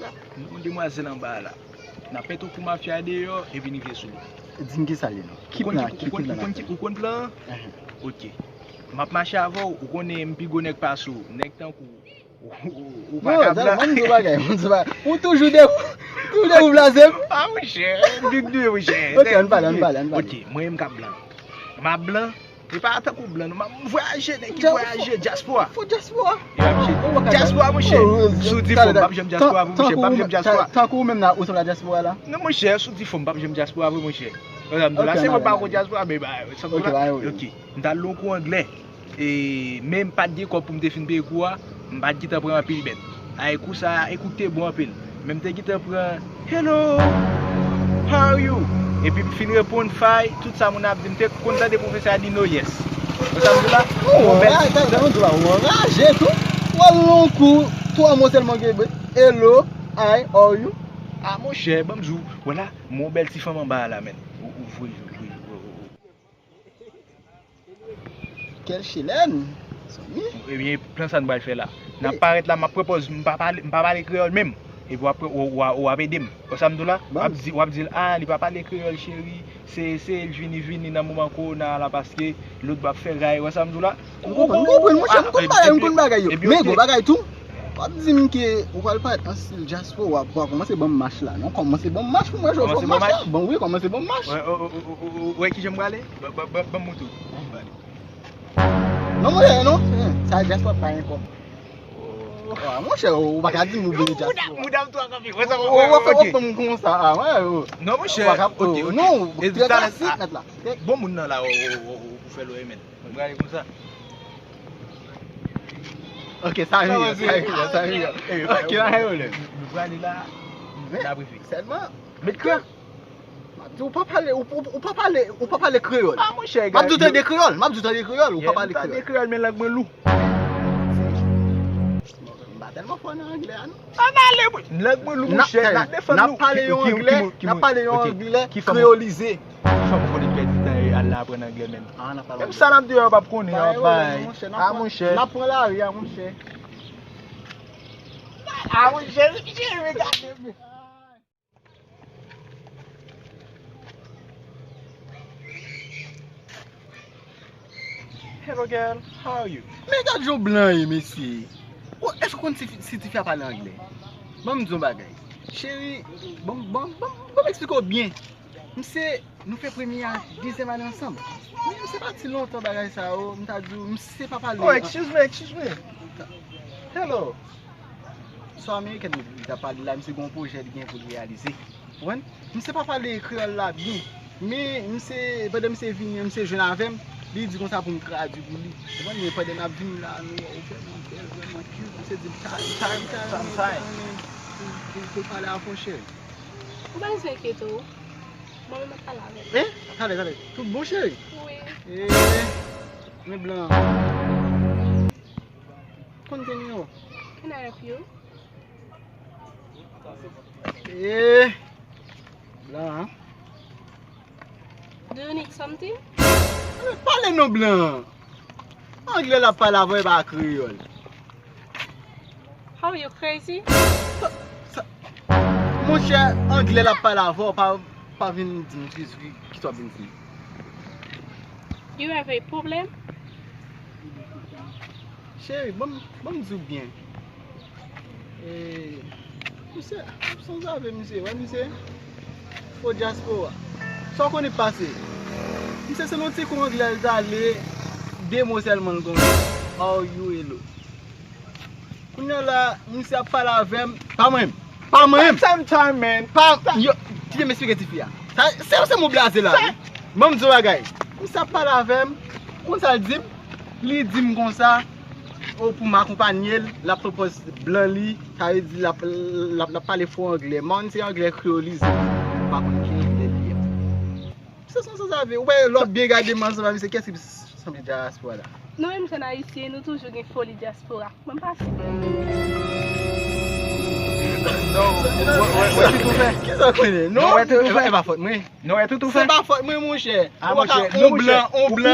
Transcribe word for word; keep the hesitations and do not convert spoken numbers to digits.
La, nou gon demwazèl anba a la. N ap mete yon kou mafya deyò, epi n rive sou li. Di m ki sa l ye non. Ki plan, ki plan n ap fè? Ou konn plan an? Enhen. Ok. M ap mache avè w, ou konnen m pi gwo nèg pase w. Nèg tankou w, ou, ou, ou pa ka blan. Non, ban m di w bagay, ban m di w bagay. Ou toujou de, toujou de ou blaze m. Ah, monchè, big de, monchè. Ok, ann pale, ann pale, ann pale. Ok, mwen menm k ap blan. M ap blan, e pa tankou blan, non, m ap vwayaje, nèg ki vwayaje, dyaspora. Fo dyaspora. Dyaspora, monchè. Si w di fo, m p ap janm dyaspora vre, monchè, m p ap janm dyaspora. Tankou ou menm nan, ou sanble a dyaspora la? Non, monchè, si w di fo, m p ap janm dyaspora vre, monchè. Sa m di w la, se mwen pa gon dyaspora, men ba, sa m di w la. Ok, m t al lwen kou anglè. E men m pa t gen kòb pou m te fin peye kou a, m pa t gentan pran anpil bèt. Ay, kou sa a, e kou k te bon anpil. Men m te gentan pran, "Hello, how are you?" Epi m fin reponn, "Fine," tout sa moun ap di. M te konn tande pwofesè a di, "No, yes." Ou sa m di w la? Ou anraje tou. Ou al lwen kou, twa mo sèlman gen, "Hello, hi, how are you?" Ah, monchè, ban m di w, wè la, m wè yon bèl ti fanm anba a la, menn. Ou, ou vre, ou vre, ou vre, ou vre. Kèl chelèn, zanmi. Ebyen, plan sa n pral fè la. N ap parèt la, m ap pran pòz, m pa pale, m pa pale kreyòl menm. Epi w ap, w, w, w ap ede m. Wè sa m di w la? W ap di, w ap di l, "Ah, li pa pale kreyòl, cheri. Se, se vini, vini nan moman kowona la, paske lòt bò ap fè ray." Wè sa m di w la? M konprann, m konprann, monchè, m konn bagay, m konn bagay yo. Men gon bagay tou. W ap di m ke ou pral parèt an stil dyaspora, w a kòmanse ban m mach la, non? Kòmanse ban m mach pou mwen, jodi a, mach la. Bon, wi, kòmanse ban m mach. Wè, wè, wè, wè, kijan m prale? Ban, ban, ban, ban m montre w. Non, monchè, non. Sa dyaspora pa gen kòb. Ah, monchè, ou pa ka di m ou vini dyaspora. Mouda m twò kanpe. Wè sa, wè, wè, wè, ok. Ou fè m konsa, ah, wè. Non, monchè, ok, ok. Non, e di talè, ah, nèt la. Bon moun nan la, ou, ou, ou, ou fè l wè, men. Mwen prale konsa. Ok, sa miyò, sa miyò, sa miyò. Ok, pa gen pwoblèm. Nou prale la, n ap rive. Sèlman, met kran. M ap di w pa pale, ou, ou, ou pa pale, ou pa pale kreyòl. Ah, monchè, m ap di w tande kreyòl, m ap di w tande kreyòl, ou pa pale kreyòl. Tande kreyòl, men lang mwen lou. M pa tèlman fò nan anglè a, non. Ann ale, mwen. Lang mwen lou, monchè, n ap defann nou. N ap pale yon anglè, n ap pale yon anglè kreyolize. Ki fè m konnen pèdi tan e al la aprann anglè menm. Ah, n ap pale anglè. Menm sa n ap di yo, yo p ap konnen, yo ap bay. Ah, monchè. N ap pran lari a, monchè. Ah, monchè, monchè, gade, men. Hello, girl. How are you? Men gad jan w blan ye, mesye. Ou, èske w konn si, si tifi a pale anglè? Ban m di w yon bagay. Cheri, ban m, ban m, ban m, ban m eksplike w byen. M se, nou fè premye a dezyèm ane ansanm. Men m se pa ti lontan bagay sa yo, m ta di w, m se pa pale. Oh, excuse me, excuse me. Hello. Swa amerikèn li t ap pale la, misye gen yon pwojè li gen pou l reyalize. Konprann? Misye pa pale kreyòl la byen. Men misye, pandan misye vini an, misye jwenn avè m, li di konsa pou m tradui pou li. Konprann? Men pandan n ap vini la, nou wè ou vrèman bèl, vrèman cute. Misye di m, "Time, time, time, time, time." Pou, pou, pou l pale avè w, cheri. Ou pa bezwen enkyete w. Mwen menm m ap pale avè l. Eh? Talè, talè. Tout bon, cheri? Wi. Eh, men blan. Konn gen nimewo? Can I help you? Eh, blan. Do you need something? Pale non, blan. Anglè l ap pale avè w, e pa kreyòl. How you crazy? Sa, sa, monchè, anglè l ap pale avè w, pa, pa vin di m Jezi, kisa w vin di m? You have a problem? Cheri, ban m, ban m di w byen. E, misye, sanzave misye, wè misye, fo dyaspora. Sa w konnen k pase? Misye se nan ti kou anglè l t ale, de mo sèlman l konnen. How you, hello. Kounye a la, misye ap pale avè m, pa mwen menm, pa mwen menm. Sometime, man. Pa, yo, kite m eksplike tifi a. Sa, se, se mo blaze la, wi. Ban m di w bagay. Misye ap pale avè m, ou konn sa l di m? Li di m konsa, o, pou m akonpanye l, l ap pran pòz blan li, sa vle di l ap, l ap, l ap pale fo anglè. M pa konn si anglè kreyolize, m pa konn ki anglè li ye. Misye se yon sanzave. Ou wè, lè w ap byen gade m ansanm avè misye, kiyès ki sanble dyaspora la? Nou menm jèn ayisyen, nou toujou gen foli dyaspora. Mwen pa si. Non, wè, wè, wè tout ou fè. Kisa w konnen? Non, wè tout ou fè. E pa fòt mwen. Non, wè tout ou fè. Se pa fòt mwen, monchè. Ah, monchè, nou blan, on blan.